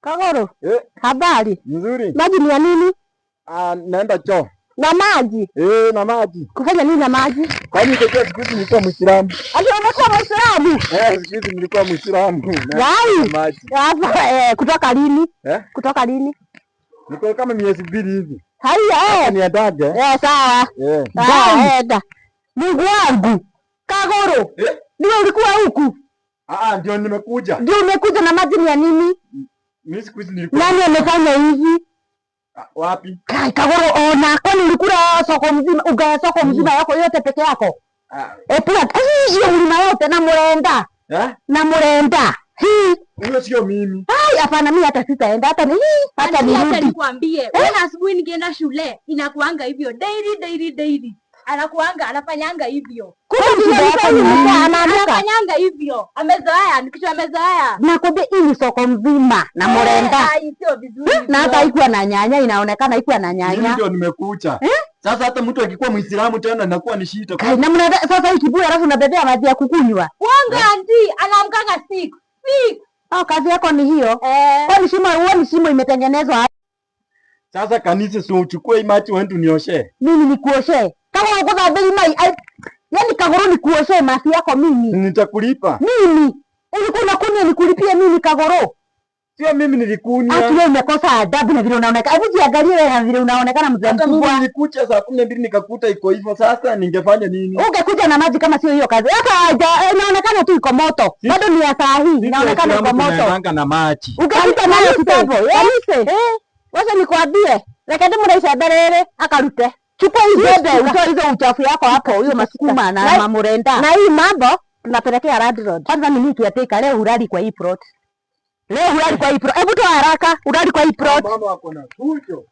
Kagoro. Eh. Habari? Nzuri. Maji ni ya nini? Ah, naenda choo. Na maji? Eh, na maji. Kufanya nini na maji? Kwani kwa siku hizi nilikuwa Muislamu. Ati umekuwa Muislamu? Eh, siku hizi nilikuwa Muislamu. Wai. Maji. Hapa kutoka lini? Eh? Kutoka lini? Niko kama miezi 2 hivi. Haya eh. Ni adage. Eh, sawa. Eh. Sawa, enda. Mungu wangu. Kagoro. Eh? Ndio ulikuwa huku? Ah, ndio nimekuja. Ndio umekuja na maji ni ya nini? Mimi siku hizi nilikuwa. Nani amefanya hivi? Wapi? Kai, Kagoro ona, kwani ulikula soko mzima, ugawa soko mzima yako yote peke yako? Ah. Epula, hiyo mlima yote na murenda. Eh? Na murenda. Hii. Huyo sio mimi. Ai, hapana mimi hata sitaenda hata ni hata Acha nirudi. nikwambie, wewe asubuhi nikienda shule inakuanga hivyo daily daily daily. Anakuanga anafanyanga hivyo. Kumbe shida yako ni nini? Anaamka. Anafanyanga hivyo. Amezoea, ni kitu amezoea. Nakwambia hii ni soko mzima na murenda. Ai, sio vizuri. Na hata haikuwa na nyanya, inaonekana haikuwa na Mimi nyanya. ndio nimekuja. Sasa hata mtu akikuwa Muislamu tena inakuwa ni shida. Kai, na mna sasa hii kibuyu alafu unabebea maji ya kukunywa. Uongo auntie, anaamkanga 6. 6. Oh, kazi yako ni hiyo. Eh. Kwani shimo huo ni shimo imetengenezwa? Sasa kanisa si uchukue hii maji uende unioshe. Mimi nikuoshe. Kama uko bei mai, yaani Kagoro nikuoshe mafi yako mimi. Nitakulipa. Mimi. Ulikuwa unakunywa nikulipie mimi Kagoro. Sio mimi nilikunywa. Ati wewe umekosa adabu na vile unaonekana. Hebu jiangalie wewe na vile unaonekana mzee Hata mimi mkubwa. nilikuja saa 12 nikakuta iko hivyo. Sasa ningefanya nini? Ungekuja na maji kama sio hiyo kazi. Hata inaonekana tu iko moto. Bado ni ya saa hii inaonekana iko moto. Tunaendanga na maji. Ungekuja nayo kitambo. Kanise. Wacha nikwambie. Reke ndimuraisha mbere akarute. Chukua hii bebe, utoe hizo uchafu yako hapo, hiyo masukuma na mamurenda. Na hii mambo tunapelekea landlord. Kwanza mimi nikiateka leo urali kwa hii plot. Leo urali kwa hii plot. Hebu toa haraka, urali kwa hii plot. Mama wako na fujo.